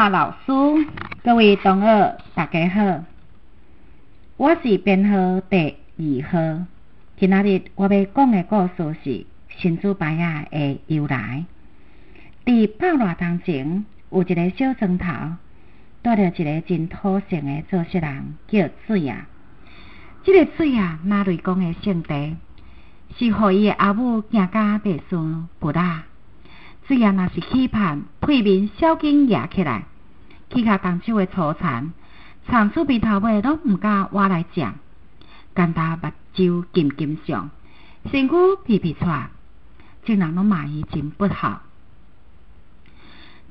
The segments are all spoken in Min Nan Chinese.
蔡老師，各位同學，大家好，我是編號第二號。今仔日我欲講的故事是神主牌仔的由來。佇百賴當前，有一個小莊頭，蹛著一个真土性的做穡人，叫水仔。這个水仔若雷公的聖地，是予伊的阿母驚甲袂輸骨仔。水仔若是起盼，屁面小緊蜈起來，去共動手的粗田，藏厝邊頭尾攏毋敢倚來占，干焦目睭金金相，身軀皮皮掣，眾人攏罵伊真不孝。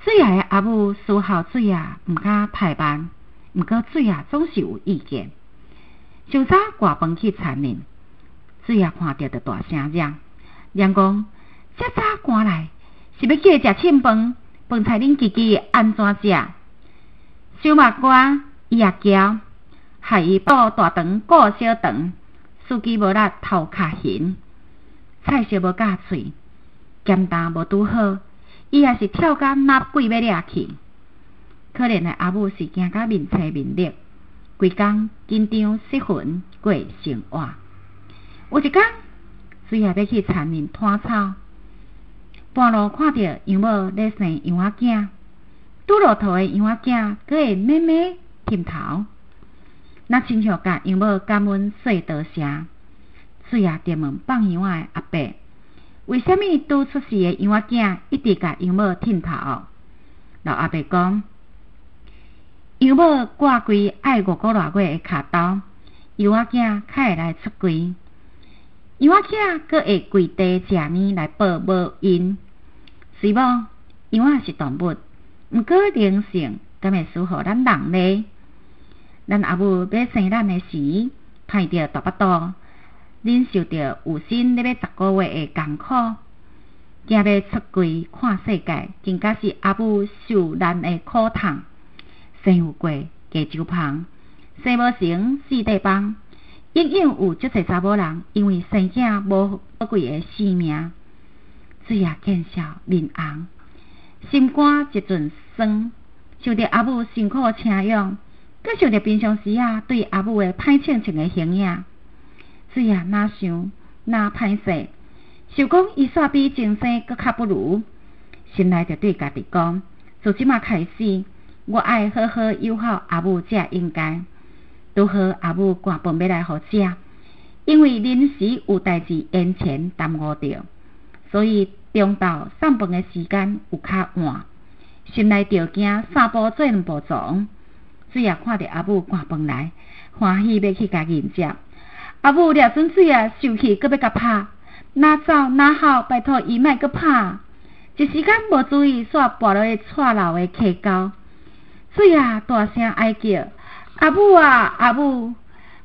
水仔的阿母思孝水仔毋敢怠慢，毋過水仔總是有意見。上早掛飯去田裡，水仔看著就大聲嚷，嚷講：遮早趕來，是欲叫伊食凊飯？飯菜恁家己按怎食？傷目乾，伊也驕，害伊顧大腸顧小腸，司機無力頭殼痕，菜色無咬喙，鹹淡無拄好，伊也是跳甲若鬼欲掠去。可憐的阿母是驚甲面青面綠，規工緊張失魂過生活。有一工，水仔欲去田裡拖草，半路看著養母咧生羊仔囝，拄落肚的羊仔囝閣會咩咩忝頭，若親像共養母感恩說多謝。水仔就問放羊仔的阿伯，為啥物拄出世的羊仔囝一直共養母忝頭？老阿伯講，養母掛櫃愛五個賴月的跤兜，羊仔囝較會來出櫃。羊仔囝閣會跪地食奶來報母恩。雖罔羊仔是動物，毋過靈性敢會輸予咱人呢？咱阿母欲生咱的時，歹著大腹肚，忍受著有身咧欲10個月的艱苦，驚欲出櫃看世界，更加是阿母受難的苦痛。生有過加州芳，生無成四塊枋。營養有足濟查某人，因為生囝無寶貴的性命。水仔見笑面紅，心肝一陣酸，想著阿母辛苦請養，閣想著平常時仔對阿母的歹性情的形影，水仔哪想哪歹勢，想講伊煞比前生閣較不如，心內就對家己講：自這馬開始，我愛好好友好阿母才應該。拄好阿母寒飯欲來予食，因為臨時有代誌延前耽誤著，所以中晝送飯的時間有較晚。心內著驚三步做兩步撞，水仔看著阿母寒飯來，歡喜欲去共迎接。阿母掠準水仔受氣，閣欲共拍，哪走哪吼，拜託伊莫閣拍。一時間無注意，煞跋落去蔡老的溪溝。水仔大聲哀叫：阿母啊，阿母，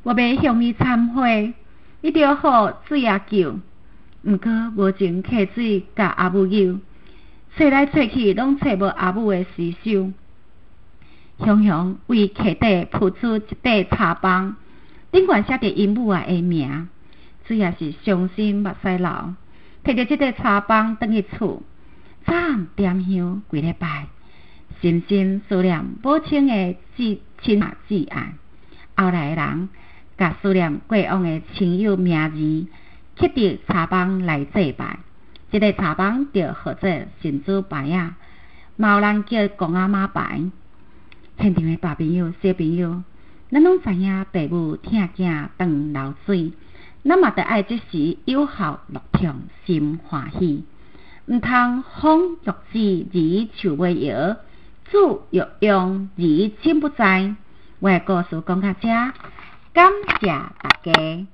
我欲向你懺悔，你著予水仔救。毋過無情溪水共阿母搝，揣來揣去攏揣無阿母的屍首。雄雄為溪底浮出一塊柴枋，頂懸寫著𪜶母仔的名。水仔是傷心目屎流，提著這塊柴枋轉去厝，早暗點香規禮拜，深深思念母親的至親至愛。後來的人，共思念過往的親友名字，刻佇柴枋來祭拜。這个柴枋就號做神主牌仔，嘛有人叫公仔媽牌。現場的大朋友、小朋友，咱攏知影爸母疼囝當流水，咱嘛著愛這時有孝樂痛心歡喜，毋通風欲止而樹欲搖，子欲養而親不在。我的故事講到這，感謝大家。